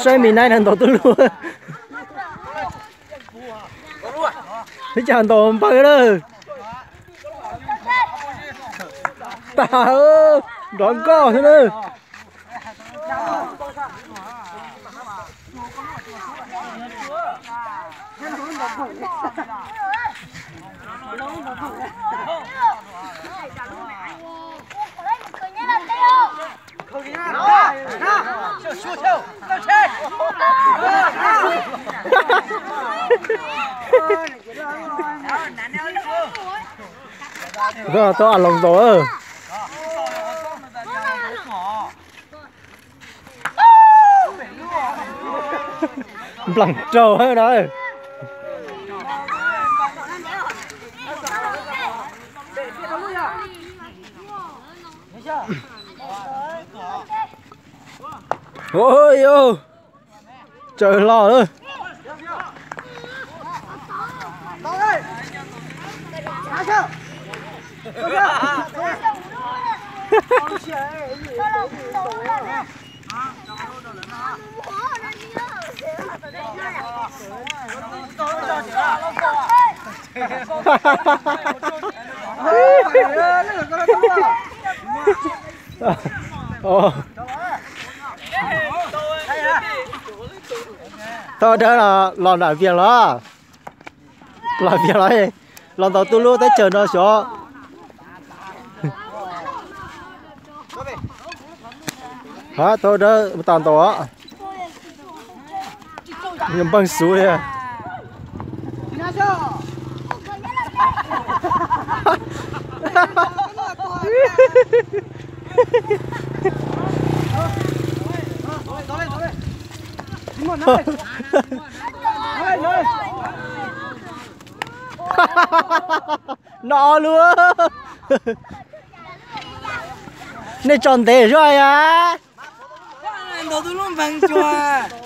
Saib Mis Naib ntaus tub lub. Ib cas ntaus npawg lawm. Tas, nrov nkoj xwb na. Tau a loos ntaus. Nplam raug na. Ua, yus tsaws hlo lawm. Thov dawb los nram Vias los, los Vias los, los ntaus tub lub teb chaws no xyov. Thov dawb mus tas ntaus os. Npawg xuv li. No lub. Nej tso ntev zog ya. Ntaus tub lub npeeg cuag.